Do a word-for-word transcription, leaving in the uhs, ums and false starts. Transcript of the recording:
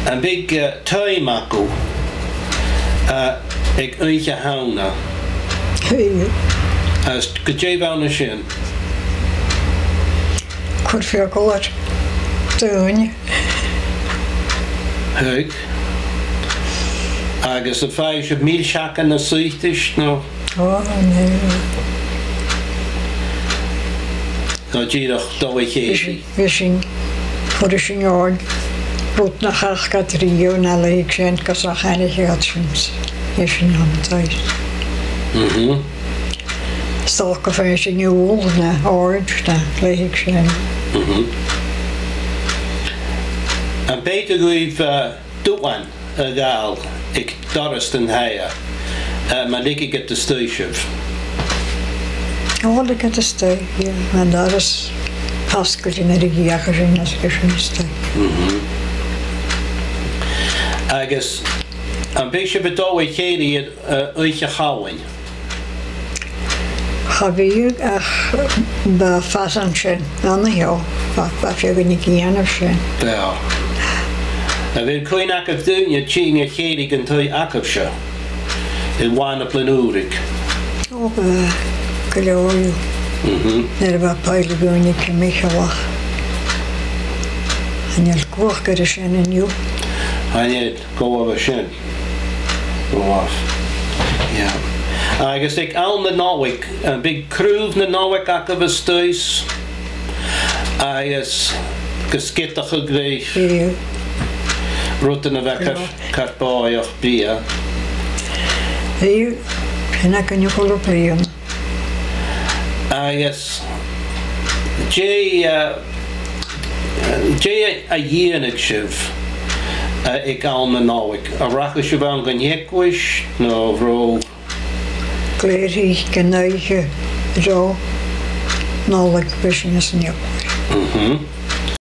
Am biodh, eh, taigh agaibh, eh, aig Oidhche Shamhna? Aidh. Agus gu dè bh' ann an sin? Cur feagal air daoine. Aidh. Agus am faigheadh sibh mìlseagan no suiteis no? Ò, no. No dìreach dol a chèilidh? Bha sinn, bha sinn, chuireadh sinn oirnn rud nach fhaca iad riamh no leithid sin gus an do choinnich iad sinn, bha sinn ann an taigh. Mhm. 'S dòcha gum faigheadh sinn ubhal no orange no leithid sin. Mhm. Am b' fheudar dhuibh, eh, duan a ghabhail aig doras an taighe, eh, ma leigeadh iad a-staigh sibh? Ò, leigeadh iad a-staigh, yeah. An doras Pascalin a' ruith a-staigh, a-staigh. Mhm. Agus am biodh sibh a' dol a chèilidh air, eh, Oidhche Challann? Cha bhiodh, ach bha fàs an sin ann a sheo, bha, bha feadhainn a' dèanamh sin. Bha. A bheil cuimhne agaibh daoine a' tighinn a chèilidh an taigh agaibhse, a' bhliadhna, bliadhna ùr? Ò, bha, gu leòr. Mhm. Nuair a bha Pàdraig Uinneig Mhichealach. Chan eil cuimhne agam air sin an-diugh. Chan eil. Gu bheil sin. Gu bheil. Yeah. Agus aig àm na Nollaig, am biodh craobh na Nollaig agaibh a-staigh? Agus gu sgeadachadh ri rudan a bha car, car bòidheach brèagha. Bha, sin againn a h-uile bliadhna. Agus dè, eh, dè a dhèanadh sibh, eh, aig àm na Nollaig? An rachadh sibh ann dhan eaglais no robh... Glèidhidh sinn gun oidhche ro Nollaig, bha sinn san eaglais. Mhm.